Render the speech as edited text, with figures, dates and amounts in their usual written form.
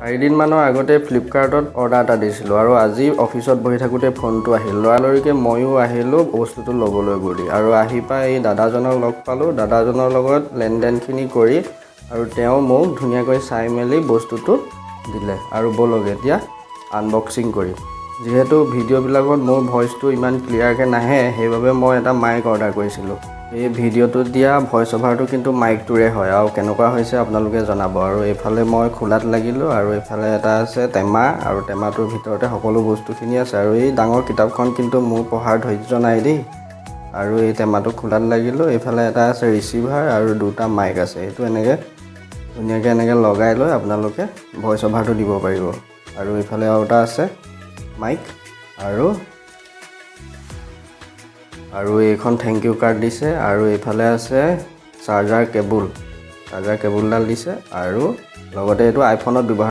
চাৰিদিনমানৰ আগতে ফ্লিপকাৰ্টত অৰ্ডাৰ এটা দিছিলোঁ আৰু আজি অফিচত বহি থাকোঁতে ফোনটো আহিল। লৰালৰিকৈ ময়ো আহিলোঁ বস্তুটো ল'বলৈ বুলি আৰু আহি পাই এই দাদাজনক লগ পালোঁ। দাদাজনৰ লগত লেনদেনখিনি কৰি আৰু তেওঁ মোক ধুনীয়াকৈ চাই মেলি বস্তুটো দিলে। আৰু ব'লক, এতিয়া আনবক্সিং কৰিম। যিহেতু ভিডিঅ'বিলাকত মোৰ ভইচটো ইমান ক্লিয়াৰকৈ নাহে, সেইবাবে মই এটা মাইক অৰ্ডাৰ কৰিছিলোঁ। এই ভিডিঅ'টোত দিয়া ভইচ অভাৰটো কিন্তু মাইকটোৰে হয় আৰু কেনেকুৱা হৈছে আপোনালোকে জনাব। আৰু এইফালে মই খোলাত লাগিলোঁ আৰু এইফালে এটা আছে টেমা আৰু টেমাটোৰ ভিতৰতে সকলো বস্তুখিনি আছে। আৰু এই ডাঙৰ কিতাপখন কিন্তু মোৰ পঢ়াৰ ধৈৰ্য নাই দেই। আৰু এই টেমাটো খোলাত লাগিলোঁ। এইফালে এটা আছে ৰিচিভাৰ আৰু দুটা মাইক আছে। এইটো এনেকৈ ধুনীয়াকৈ এনেকৈ লগাই লৈ আপোনালোকে ভইচ অভাৰটো দিব পাৰিব। আৰু এইফালে আৰু এটা আছে মাইক আৰু আৰু এইখন thank U card দিছে। আৰু এইফালে আছে চাৰ্জাৰ কেবুল, চাৰ্জাৰ কেবুলডাল দিছে আৰু লগতে এইটো আইফোনত ব্যৱহাৰ